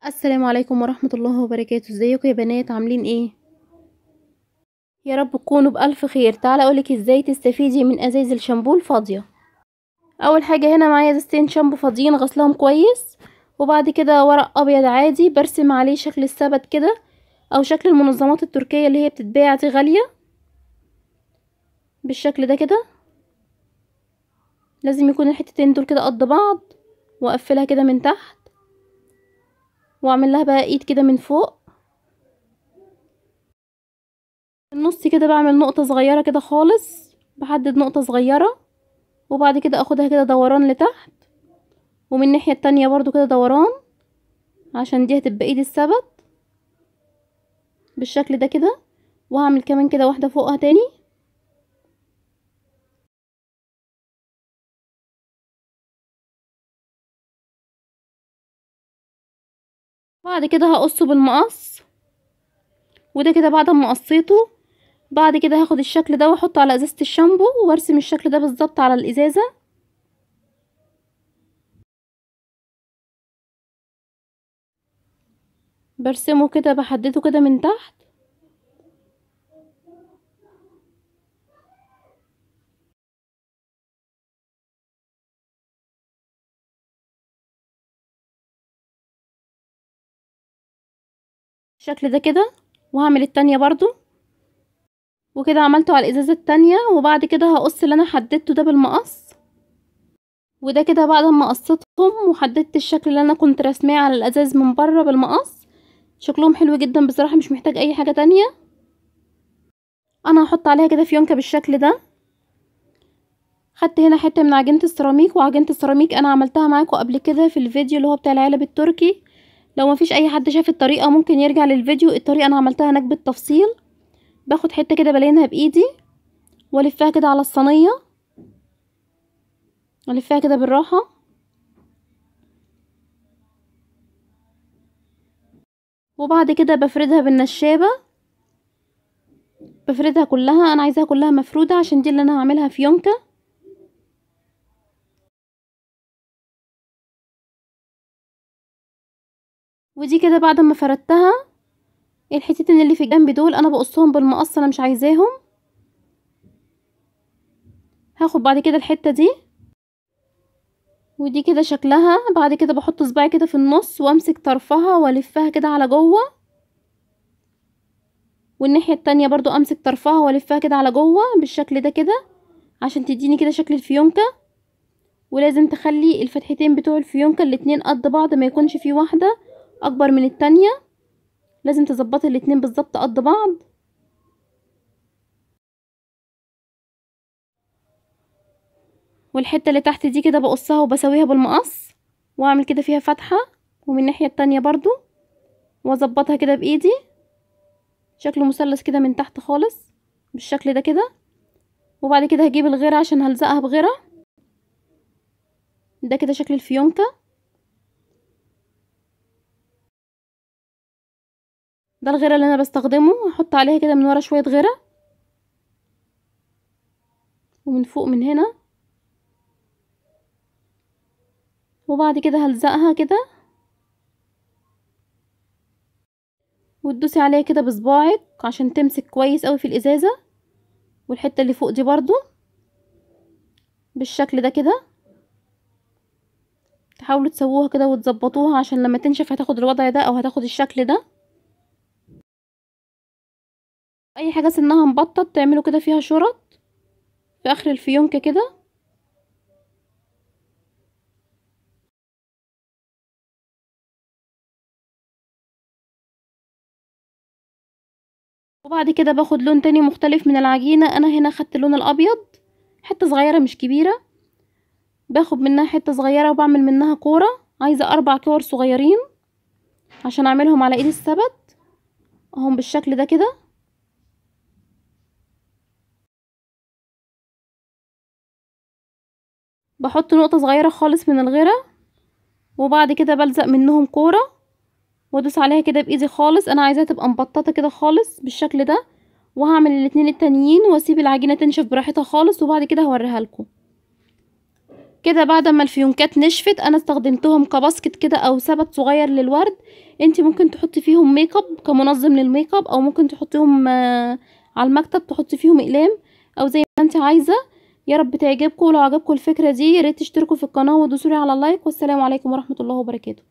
السلام عليكم ورحمة الله وبركاته. ازيكم يا بنات، عاملين ايه؟ يا رب تكونوا بألف خير. تعالى اقولك ازاي تستفيدي من ازايز الشامبو الفاضية. اول حاجة هنا معايا ازازتين شامبو فاضيين غسلهم كويس، وبعد كده ورق ابيض عادي برسم عليه شكل السبت كده او شكل المنظمات التركية اللي هي بتتباع دي غالية بالشكل ده كده. لازم يكون الحتتين دول كده قد بعض، واقفلها كده من تحت واعمل لها بقى ايد كده من فوق. النص كده بعمل نقطة صغيرة كده خالص، بحدد نقطة صغيرة، وبعد كده اخدها كده دوران لتحت، ومن الناحية التانية برضو كده دوران عشان دي هتبقى ايد السبت بالشكل ده كده. وهعمل كمان كده واحدة فوقها تاني. بعد كده هقصه بالمقص، وده كده بعد ما قصيته. بعد كده هاخد الشكل ده واحطه على ازازة الشامبو وارسم الشكل ده بالظبط على الازازة. برسمه كده، بحدده كده من تحت. الشكل ده كده. وهعمل التانية برضو، وكده عملته على الازازة التانية. وبعد كده هقص اللي انا حددته ده بالمقص، وده كده بعد ما قصيتهم وحددت الشكل اللي انا كنت رسماه على الازاز من بره بالمقص. شكلهم حلو جدا بصراحة، مش محتاج اي حاجة تانية. انا هحط عليها كده فيونكة بالشكل ده. خدت هنا حتة من عجينة السيراميك، وعجينة السيراميك انا عملتها معاكم قبل كده في الفيديو اللي هو بتاع العلب التركي. لو مفيش اي حد شاف الطريقة ممكن يرجع للفيديو، الطريقة انا عملتها هناك بالتفصيل. باخد حتة كده بلينها بايدي والفها كده على الصينية، الفها كده بالراحة. وبعد كده بفردها بالنشابه، بفردها كلها، انا عايزاها كلها مفروده عشان دي اللي انا هعملها فيونكه. ودي كده بعد ما فردتها، الحتتين اللي في الجنب دول انا بقصهم بالمقص، انا مش عايزاهم. هاخد بعد كده الحتة دي، ودي كده شكلها. بعد كده بحط صباعي كده في النص وامسك طرفها والفها كده على جوه، والناحية التانية برضو امسك طرفها والفها كده على جوه بالشكل ده كده عشان تديني كده شكل الفيونكه. ولازم تخلي الفتحتين بتوع الفيونكه الاتنين قد بعض، ما يكونش في واحدة اكبر من التانية، لازم تظبطي الاتنين بالظبط قد بعض. والحتة اللي تحت دي كده بقصها وبسويها بالمقص، واعمل كده فيها فتحه، ومن الناحية التانية برضو، واظبطها كده بايدي شكله مثلث كده من تحت خالص بالشكل ده كده. وبعد كده هجيب الغيرة عشان هلزقها بغيره. ده كده شكل الفيونكه. ده الغيرة اللي انا بستخدمه، هحط عليها كده من ورا شوية غيره، ومن فوق من هنا، وبعد كده هلزقها كده. وتدوسي عليها كده بصباعك عشان تمسك كويس قوي في الازازه. والحتة اللي فوق دي برضو بالشكل ده كده، تحاولوا تسووها كده وتظبطوها عشان لما تنشف هتاخد الوضع ده او هتاخد الشكل ده. اي حاجة سنها مبطط تعملوا كده فيها شرط في اخر الفيونكه كده. وبعد كده باخد لون تاني مختلف من العجينة، انا هنا خدت اللون الابيض، حتة صغيرة مش كبيرة، باخد منها حتة صغيرة وبعمل منها كورة. عايزه 4 كور صغيرين عشان اعملهم على ايد السبت اهم بالشكل ده كده. بحط نقطة صغيرة خالص من الغيرة، وبعد كده بلزق منهم كورة وادوس عليها كده بايدي خالص، انا عايزاها تبقى مبططة كده خالص بالشكل ده. وهعمل الاتنين التانيين واسيب العجينة تنشف براحتها خالص، وبعد كده هوريها لكم. كده بعد ما الفيونكات نشفت انا استخدمتهم ك basket كده او سبت صغير للورد. انت ممكن تحطي فيهم make up كمنظم لل make up، او ممكن تحطيهم على المكتب تحطي فيهم اقلام او زي ما انت عايزه. يا رب تعجبكم، ولو عجبكم الفكرة دي يا ريت تشتركوا في القناة وتدوسوا على ال like. والسلام عليكم ورحمة الله وبركاته.